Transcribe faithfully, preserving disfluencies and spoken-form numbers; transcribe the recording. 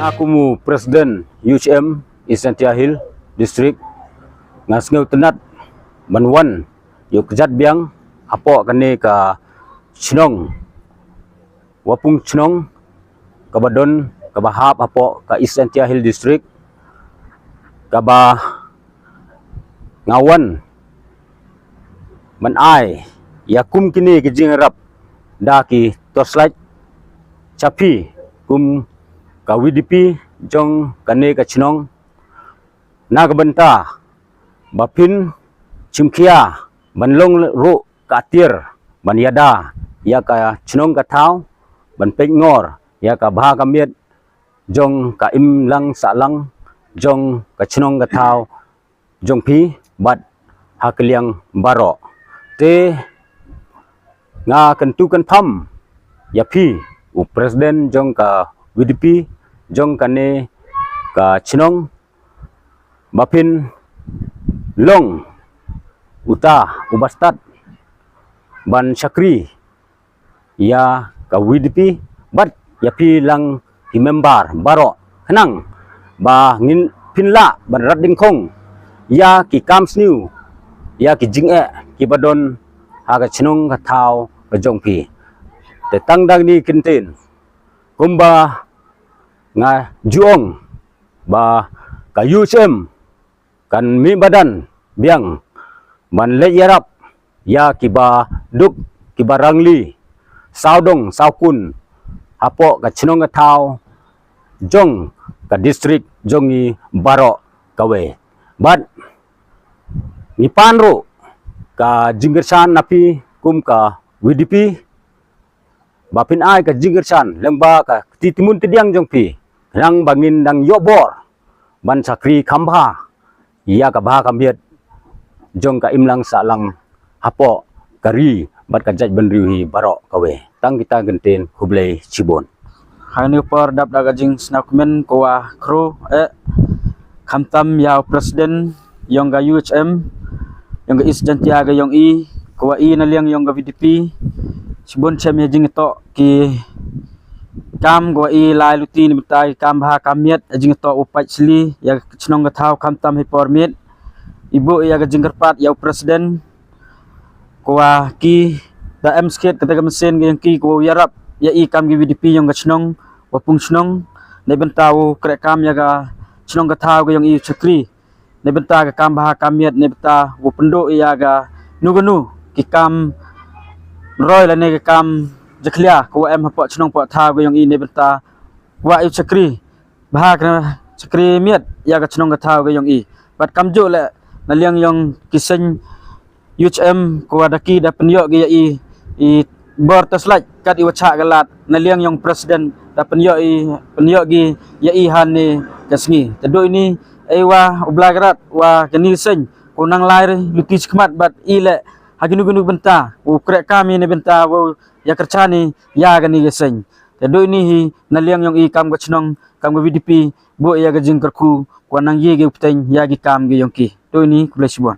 Aku mu President U H M East Jaintia Hill District, nga sngewtynnat ban wan ïa u kjat biang hapoh kane ka chnong, Wapung Chnong, kaba don kaba hap hapoh ka East Jaintia Hill District, kaba nga wan ban ai ïa kum kine ki jingïarap da ki torchlight sha phi kum ka V D P jong kane ka chnong, na ka bynta ba phin shim khia ban long ruh ka tiar ban ïada ïa ka chnong ka thaw, ban peit ngor ïa ka bha ka miat jong ka imlang sahlang jong ka chnong ka thaw jong phi bad ha ka liang baroh. Te nga kyntu kynpham ïa phi, u President jong ka V D P jong kane ka chnong, ba phin long uta uba stad ban shakri ïa ka V D P bad ïa phi lang ki member baroh, khnang ba ngin phin lah ban rat dyngkhong ïa ki kam sniew, ïa ki jingeh kiba don ha ka chnong ka thaw ka jong phi. Te tang da kine ki ktien, kumba nga ju ong, ba ka U H M kan mih madan biang ban leit ïarap ïa kiba duk, kiba rangli, sawdong sawkun hapoh ka chnong ka thaw jong ka district jong ngi baroh kawei. Bad ngi pan ruh ka jingkyrshan na phi kum ka V D P, ba phin ai ka jingkyrshan lyngba ka kti timun tidiang jong phi, khnang ba ngin dang ïoh bor ban shakri kham bha ïa ka bha ka miat jong ka imlang sahlang hapoh ka ri bad ka jaitbynriew hi baroh kawei. Tang kita ki ktien, khublei shibun. Ha kane ka por dap da ka jingsngewkmen ko wa khro eh khamtam ïa u President ïong ka U H M ïong ka East Jaintia ka ïong i, ko wa i na liang ïong ka V D P, shibun shem ïa jingtoh ki kam ko wa i lai luti na bynta ki kam bha kam miat, ïa jingtoh u paid sli ïa ka chnong ka thaw khamtam hi por miet. I buh ïa ka jingkyrpad ïa u President, ko wa ki da em skit kata ka mynsiem ka ïong ki ko wa ïarap ïa i kam ki V D P ïong ka chnong Wapung Chnong, na bynta u kreh kam ïa ka chnong ka thaw ka ïong i u shakri na bynta ka kam bha kam miat, na bynta u pynduh ïa kano kano ki kam roi lane ka kam jakhlia ko wa em hapoh chnong poh thaw ka ïong i, na bynta wa i u shakri bha ka shakri miat ïa ka chnong ka thaw ka ïong i. Bad kamjuh leh na liang ïong ki seng U H M ko wa da ki da pynïoh ki ïa i, i bor torchlight kat i wa chah ka lad, na liang ïong President da pynïoh i, pynïoh ki ïa i ha kane ka sngi. Te dei ni, ei wa u Blai Kynrad wa kane ka seng ko nang lai luti shakhmat bad i leh ha kino kino bynta u kreh kam i na bynta wow ïa kyrchan i ïa kane ka seng. Te dei ni hi na liang ïong i kam ka chnong, kam ka V D P, buh ïa ka jingkyrkhu ko wa nang ïa ki u pteng ïa ki kam ki ïong ki. Dei ni, khublei shibun.